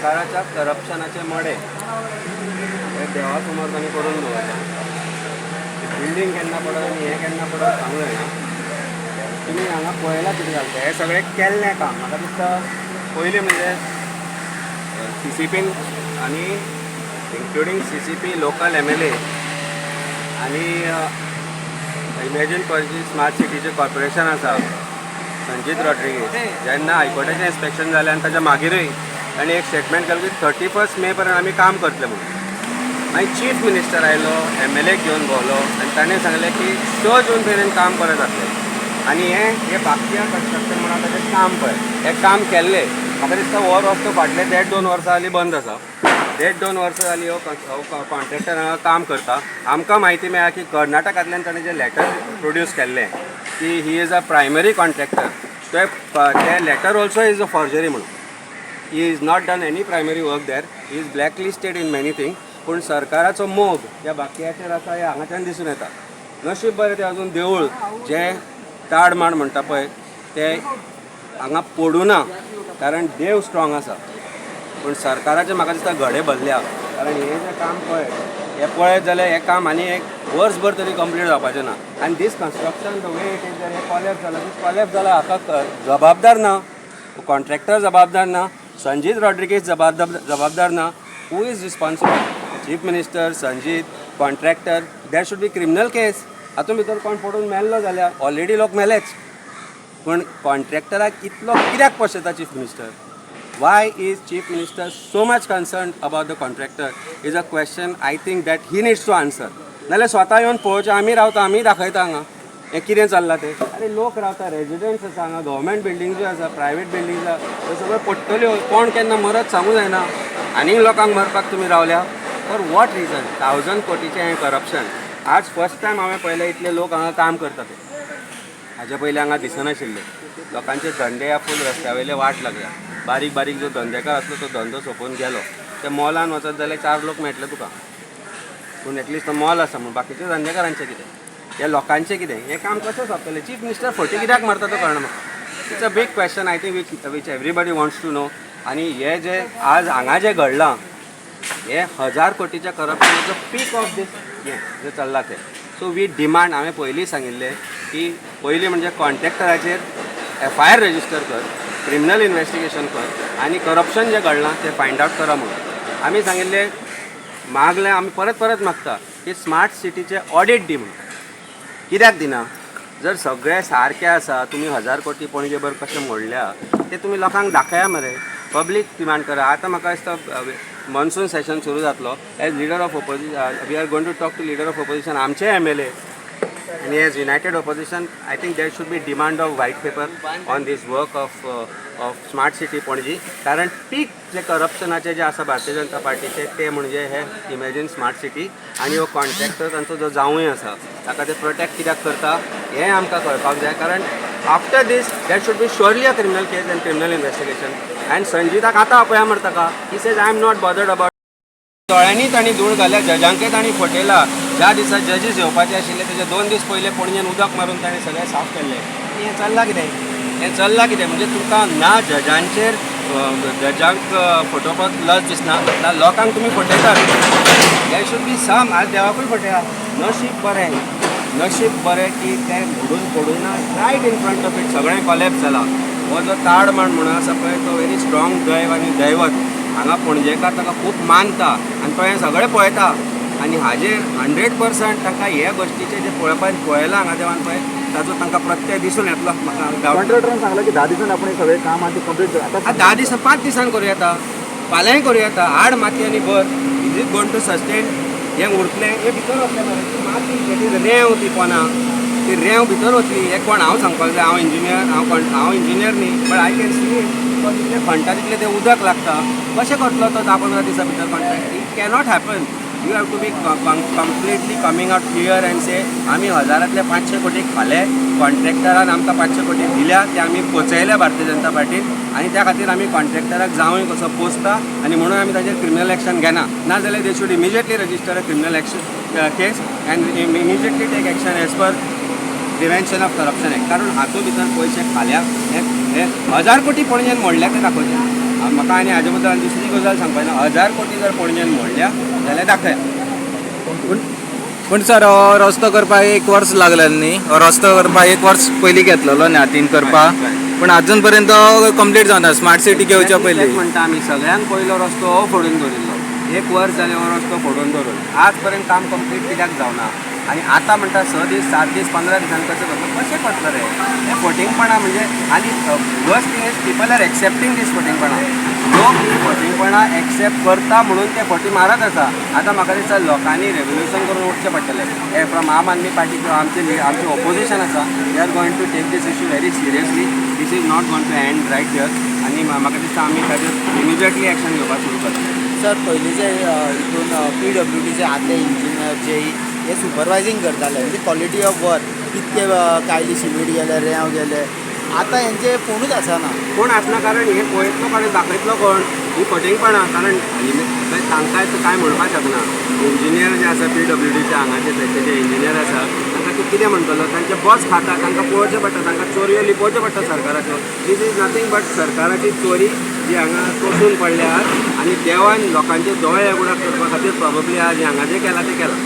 सरकाराच्या करप्शनाचे मडें हे देवा समोर तांणी करून दवरलें. बिल्डींग केन्ना पडत आनी हें केन्ना पडत सांगूं जायना. तुमी हांगा पळयलां कितें जालें तें. हें सगळें केल्लें काम म्हाका दिसता पयलीं म्हणजे सीसीपीन आनी including CCP, local MLA आनी इमॅजीन पणजी स्मार्ट सिटीचें कॉर्पोरेशन आसा, संजीत रॉड्रिगीस, जेन्ना हायकोर्टाचें इन्स्पेक्शन जालें आनी ताच्या मागीरूय ताणें एक स्टेटमेंट केलें की 31 मे पर्यंत आमी काम करतले म्हणून. मागीर चीफ मिनिस्टर आयलो, एमएलए घेवन भोंवलो आनी ताणें सांगलें की 6 जून मेरेन काम परत जातलें आनी हें हें बाकिया कन्स्ट्रक्शन म्हणून ताचें काम पळय, हें काम केल्लें. म्हाका दिसता हो रस्तो फाटले देड दोन वर्सां जालीं बंद आसा. देड दोन वर्सां जालीं हो कॉन्ट्रॅक्टर हांगा काम करता. आमकां म्हायती मेळ्ळा की कर्नाटकांतल्यान ताणें जें लॅटर प्रोड्यूस केल्लें की he is a primary contractor, तें letter also is a forgery म्हणून. He is not done any primary work there. He is black listed in many thing. पूण सरकाराचो मोग ह्या बाकियाचेर आसा हें हांगाच्यान दिसून येता. नशीब बरें, तें अजून देवूळ जें ताड माड म्हणटा पळय, तें हांगा पडूं ना, कारण देव स्ट्रॉंग आसा. पूण सरकाराचे म्हाका दिसता घडे भरल्या, कारण हें जें काम पळय, हें पळयत जाल्यार हें काम आनी एक वर्सभर तरी कंप्लीट जावपाचें ना. आनी this construction, the way it is, जर हें कॉलेप्स जालां, दीस कॉलेप्स जालां, हाका जबाबदार ना कॉन्ट्रॅक्टर, जबाबदार ना संजीत रॉड्रिगीस, जबाबदार ना. Who is responsible? Chief Minister, Sanjeet, contractor? There should be criminal case. हातूंत भितर कोण पडून मेल्लो जाल्यार, ऑलरेडी लोक मेलेच, पूण कॉन्ट्रॅक्टराक इतलो कित्याक पोशेता chief minister? Why is Chief Minister so much concern about the contractor is a question I think that he needs to answer. नाल्यार स्वता येवन पळोवचें. आमी रावता, आमी दाखयता हांगा हें कितें चल्लां तें. अरे, लोक रावता, रेजिडंट्स आसा हांगा, गव्हर्मेंट बिल्डिंग्सूय आसा, प्रायवेट बिल्डिंग्स आसा, त्यो सगळ्यो पडटल्यो. कोण केन्ना मरत सांगूं जायना. आनीक लोकांक मरपाक तुमी रावल्या, for what reason? 1000 कोटीचें हें करप्शन आज फर्स्ट टायम हांवें पळयलें, इतले लोक हांगा काम करता ते. हाजे पयलीं हांगा दिसनाशिल्ले. लोकांचे धंदे ह्या फूल रस्त्या वयले वाट लागल्या. बारीक बारीक जो धंदेकार आसलो तो धंदो सोंपोवन गेलो. ते मॉलान वचत जाल्यार चार लोक मेळटले तुका, पूण एटलिस्ट तो मॉल आसा म्हूण. बाकीचे धंदेकारांचें कितें? ह्या लोकांचें कितें? हें काम कशें सोंपतलें? चीफ मिनिस्टर फटी कित्याक मारता तो कळना म्हाका. It's a big question, I think, which everybody wants to know. आनी हे जे आज हांगा जें घडलां, हे हजार कोटीच्या करप्शनाचो पीक ऑफ दीस हें जें चल्लां तें. सो we demand, हांवें पयलीं सांगिल्लें की पयलीं म्हणजे कॉन्ट्रॅक्टराचेर एफआयआर रजिस्टर कर, क्रिमिनल इन्वेस्टिगेशन कर आनी करप्शन जें घडलां तें फायंड आवट करा म्हणून आमी सांगिल्लें, मागलें. आमी परत परत मागता की स्मार्ट सिटीचें ऑडीट दी म्हणून. कित्याक दिना? जर सगळें सारकें आसा, तुमी हजार कोटी पणजेभर कशें मोडल्या ते तुमी लोकांक दाखया मरे. पब्लीक डिमांड करा. आतां म्हाका दिसता मॉन्सून सेशन सुरू जातलो. As leader of opposition, we are going to talk to leader of opposition, आमचे एमएलए आनी as united opposition, I think there should be demand of white paper on this work of Smart City Panaji, कारण पीक जे करप्शनाचे जे आसा भारतीय जनता पार्टीचे, ते म्हणजे हे imagine smart city आनी हो कॉन्ट्रॅक्टर तांचो जो जावूय आसा, ताका ते प्रोटेक्ट कित्याक करता हें आमकां कळपाक जाय. कारण after this there should be surely a criminal case and criminal investigation. And संजीताक आतां आपया मरता का. He says, "I am not bothered about." दोळ्यांनी तांणी धूळ घाल्या, जजांकय तांणी फटयला. ज्या दिसा जजीस येवपाचे आशिल्ले तेजे 2 दीस पयले पणजेन उदक मारून ताणें सगळें साफ केल्लें. आनी हें चल्लां कितें? हें चल्लां कितें? म्हणजे तुमकां ना जजांचेर जजांक फटोवपाक लज दिसना, ना लोकांक तुमी फटयतात. There should be some. आज देवाकूय फटया. नशीब बरें, नशीब बरें की तें मोडून पडूं ना. Right in front of it सगळें कॉलेप्स जालां. हो जो ताडमाड म्हणून आसा पळय, तो व्हेरी स्ट्रॉंग दैव आनी दैवत. हांगा पणजेकार ताका खूब मानता आनी तो हें सगळें पळयता आनी हाजेर 100% तांकां हे गोश्टीचें जें पळोवपाक पळयलां हांगा देवान पळय, ताचो तांकां प्रत्यय दिसून येतलो, म्हाका डावट. कॉन्ट्रॅक्टरान सांगलां की 10 दिसान आपण हे सगळें काम आहा ते कंप्लीट आता. 10 दिसां, 5 दिसान करूं येता, फाल्यांय करूं येता. हाड माती आनी भर. Is it going to sustain? हें उरतलें? हें भितर वतलें मरे. ती माती, ती रेंव, ती पोना, ती रेंव भितर वतली. हें कोण हांव सांगपाक जाय? हांव इंजिनियर? हांव कोण? हांव इंजिनियर न्ही, but I can see. तो जितलें खणटा तितलें तें उदक लागता. कशें करतलो तो 10-15 दिसां भितर contract? It cannot happen. You have to be completely coming out clear and से, आमी हजारांतले 500 कोटी खाले, कॉन्ट्रॅक्टरान आमकां 500 कोटी दिल्या, ते आमी पोचयले भारतीय जनता पार्टीन आनी त्या खातीर आमी कॉन्ट्रॅक्टराक जावूय कसो पोसता आनी म्हणून आमी ताजेर क्रिमिनल एक्शन घेना. नाजाल्यार they should immediately register a criminal action case and immediately take action as per Prevention of Corruption Act, कारण हातूंत भितर पयशे खाल्या. हे हे हजार कोटी पणजेन मोडल्या ते दाखोवचे. म्हाका आनी हाजे बद्दल आनी दुसरी गजाल सांगपा ना. 1000 कोटी जर पणजेन मोडल्या जाल्यार दाखया. पूण सर, हो रस्तो करपाक एक वर्स लागलें न्ही? हो रस्तो करपाक एक वर्स पयलीं घेतलेलो न्ही हातीन करपाक, पूण अजून पर्यंत कंप्लीट जावना स्मार्ट सिटी घेवच्या तेच पयलीं. म्हणटा आमी, सगळ्यांत पयलो रस्तो हो फोडून दवरिल्लो. एक वर्स जालें हो रस्तो फोडून दवरून. आज पर्यंत काम कंप्लीट कित्याक जावना? आनी आतां म्हणटा 6 दीस, 7 दीस, 15 दिसांनी कशें करतलो? कशें करतले रे? हे फटींगपणां म्हणजे, आनी worst thing is people are accepting this फटींगपणां. लोक ही फटींगपणां एक्सेप्ट करता म्हणून ते फटी मारत आसा. आतां म्हाका दिसता लोकांनी रेवोल्युशन करून उठचें पडटलें. हे फ्रॉम आम आदमी पार्टी किंवा आमचे ओपोजिशन आसा, they are going to take this issue very seriously. This is not going to end right here. आनी म्हाका दिसता आमी ताजेर इमिजिएटली एक्शन घेवपाक सुरू करतले. सर, पयलींचे हितून पीडब्ल्यूडीचे आदले इंजिनियर जे हे सुपरवायझींग करताले, म्हणजे क्वॉलिटी ऑफ वर्क कितके कायली सिमेंट गेले, रेंव गेले, आतां हेंचे कोणूच आसना. कोण आसना, कारण हे पळयतलो कोण, दाखयतलो कोण ही फटींगपणां? कारण तांकांय कांय म्हणपाक शकना. इंजिनियर जे आसा, पीडब्ल्यूडीचे हांगाचे थंयचे जे इंजिनियर आसा, तांकां तूं कितें म्हणटलो? तांचे बॉस खाता, तांकां पळोवचें पडटा, तांकां चोरयो लिपोवच्यो पडटा सरकाराच्यो. This is nothing but सरकाराची चोरी जी हांगा तोसून पडल्या आनी देवान लोकांचे दोळे उगडाक करपा खातीर प्रोबेबली आज हांगा जें केलां तें केलां.